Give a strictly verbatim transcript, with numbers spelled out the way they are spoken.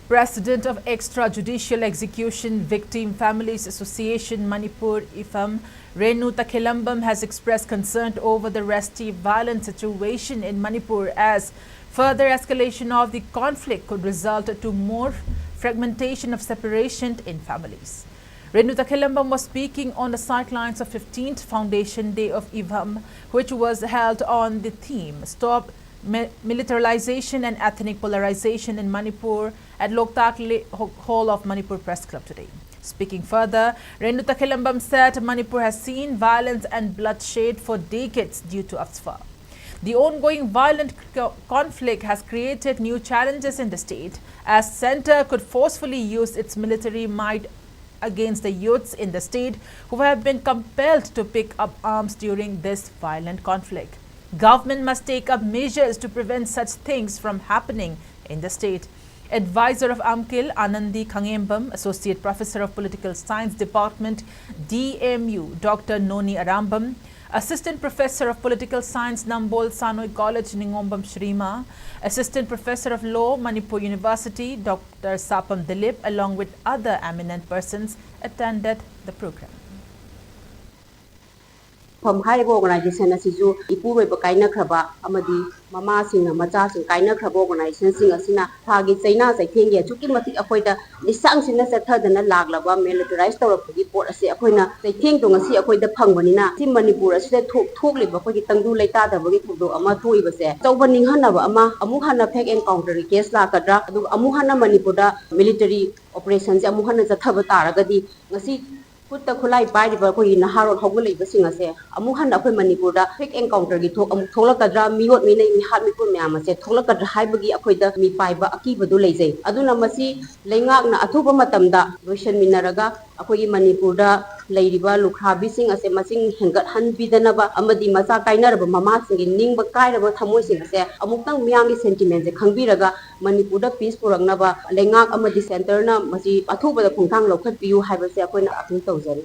President of Extrajudicial Execution Victim Families Association Manipur, IFAM, Renu Takhelambam has expressed concern over the racially violent situation in Manipur, as further escalation of the conflict could result to more fragmentation of separation in families. Renu Takhelambam was speaking on the sidelines of fifteenth Foundation Day of IFAM, which was held on the theme Stop Mi- Militarization and Ethnic Polarization in Manipur at Loktak Le- Ho- Hall of Manipur Press Club today. Speaking further, Renu Takhelambam said Manipur has seen violence and bloodshed for decades due to AFSPA. The ongoing violent co- conflict has created new challenges in the state, as center could forcefully use its military might against the youths in the state who have been compelled to pick up arms during this violent conflict. Government must take up measures to prevent such things from happening in the state. Advisor of AMCIL, Anandi Khangembam, Associate Professor of Political Science Department, D M U, Doctor Noni Arambam, Assistant Professor of Political Science, Nambol Sanoi College, Ningombam Shrima, Assistant Professor of Law, Manipur University, Doctor Sapam Dilip, along with other eminent persons, attended the program. ꯐꯝ ꯍꯥꯏꯔꯤꯕ organisation ꯑꯁꯤꯁꯨ ꯏꯄꯨꯔꯣꯏꯕ ꯀꯥꯏꯅꯈ꯭ꯔꯕ ꯑꯃꯗꯤ ꯃꯃꯥꯁꯤꯡꯅ ꯃꯆꯥꯁꯤꯡ ꯀꯥꯏꯅꯈ꯭ꯔꯕ ꯑꯣꯔꯒꯅꯥꯏꯖꯦꯁꯟꯁꯤꯡ ꯑꯁꯤꯅ ꯊꯥꯒꯤ ꯆꯩꯅꯥ ꯆꯩꯊꯦꯡꯒꯤ ꯑꯁꯨꯛꯀꯤ ꯃꯇꯤꯛ ꯑꯩꯈꯣꯏꯗ ꯂꯤꯁꯥꯡ ꯁꯤꯠꯅ ꯆꯠꯊꯗꯅ ꯂꯥꯛꯂꯕ ꯃꯤꯂꯤꯇꯔꯥꯏꯁ ꯇꯧꯔꯛꯄꯒꯤ ꯄꯣꯠ ꯑꯁꯦ ꯑꯩꯈꯣꯏꯅ ꯆꯩꯊꯦꯡꯗꯣ ꯉꯁꯤ ꯑꯩꯈꯣꯏꯗ ꯐꯪꯕꯅꯤꯅ ꯁꯤ ꯃꯅꯤꯄꯨꯔ ꯑꯁꯤꯗ ꯊꯣꯛ- ꯊꯣꯛꯂꯤꯕ ꯑꯩꯈꯣꯏꯒꯤ ꯇꯪꯗꯨ ꯂꯩꯇꯥꯗꯕꯒꯤ ꯊꯧꯗꯣꯛ ꯑꯃ ꯊꯣꯛꯏꯕꯁꯦ ꯑꯆꯧꯕ ꯅꯤꯡꯍꯟꯅꯕ ꯑꯃ ꯑꯃꯨꯛ ꯍꯟꯅ ꯐꯦꯛ ꯑꯦꯟꯀꯥꯎꯟꯇꯔꯒꯤ ꯀꯦꯁ ꯂꯥꯛꯀꯗ꯭ꯔꯥ ꯑꯗꯨꯒ ꯑꯃꯨꯛ ꯍꯟꯅ ꯃꯅꯤꯄꯨꯔꯗ ꯃꯤꯂꯤꯇꯔꯤ ꯑꯣꯄꯔꯦꯁꯟꯁꯦ ꯑꯃꯨꯛ ꯍꯟꯅ ꯆꯠꯊꯕ ꯇꯥꯔꯒꯗꯤ ꯉꯁꯤ ꯈꯨꯠꯇ ꯈꯨꯠꯂꯥꯏ ꯄꯥꯏꯔꯤꯕ ꯑꯩꯈꯣꯏꯒꯤ ꯅꯍꯥꯔꯣꯜ ꯍꯧꯒꯠꯂꯛꯏꯕꯁꯤꯡ ꯑꯁꯦ ꯑꯃꯨꯛ ꯍꯟꯅ ꯑꯩꯈꯣꯏ ꯃꯅꯤꯄꯨꯔꯗ ꯐꯦꯛ ꯑꯦꯟꯀꯥꯎꯟꯇꯔꯒꯤ ꯊꯣꯛ ꯑꯃꯨꯛ ꯊꯣꯛꯂꯛꯀꯗ꯭ꯔꯥ, ꯃꯤꯑꯣꯠ ꯃꯤꯅꯩ ꯃꯤꯍꯥꯠ ꯃꯤꯄꯨꯟ ꯃꯌꯥꯝ ꯑꯁꯦ ꯊꯣꯛꯂꯛꯀꯗ꯭ꯔꯥ ꯍꯥꯏꯕꯒꯤ ꯑꯩꯈꯣꯏꯗ ꯃꯤꯄꯥꯏꯕ ꯑꯀꯤꯕꯗꯨ ꯂꯩꯖꯩ꯫ ꯑꯗꯨꯅ ꯃꯁꯤ ꯂꯩꯉꯥꯛꯅ ꯑꯊꯨꯕ ꯃꯇꯝꯗ ꯂꯣꯏꯁꯤꯟꯃꯤꯟꯅꯔꯒ ꯑꯩꯈꯣꯏꯒꯤ ꯃꯅꯤꯄꯨꯔꯗ ꯂꯩꯔꯤꯕ ꯂꯨꯈ꯭ꯔꯥꯕꯤꯁꯤꯡ ꯑꯁꯦ ꯃꯁꯤꯡ ꯍꯦꯟꯒꯠꯍꯟꯕꯤꯗꯅꯕ ꯑꯃꯗꯤ ꯃꯆꯥ ꯀꯥꯏꯅꯔꯕ ꯃꯃꯥꯁꯤꯡꯒꯤ ꯅꯤꯡꯕ ꯀꯥꯏꯔꯕ ꯊꯃꯣꯏꯁꯤꯡ ꯑꯁꯦ ꯑꯃꯨꯛꯇꯪ ꯃꯤꯌꯥꯝꯒꯤ ꯁꯦꯟꯇꯤꯃꯦꯟꯁꯦ ꯈꯪꯕꯤꯔꯒ ꯃꯅꯤꯄꯨꯔꯗ ꯄꯤꯁ ꯄꯨꯔꯛꯅꯕ ꯂꯩꯉꯥꯛ ꯑꯃꯗꯤ ꯁꯦꯟꯇꯔꯅ ꯃꯁꯤ ꯑꯊꯨꯕꯗ ꯈꯣꯡꯊꯥꯡ ꯂꯧꯈꯠꯄꯤꯌꯨ ꯍꯥꯏꯕꯁꯦ ꯑꯩꯈꯣꯏꯅ ꯑꯥꯄꯤꯜ ꯇꯧꯖꯔꯤ꯫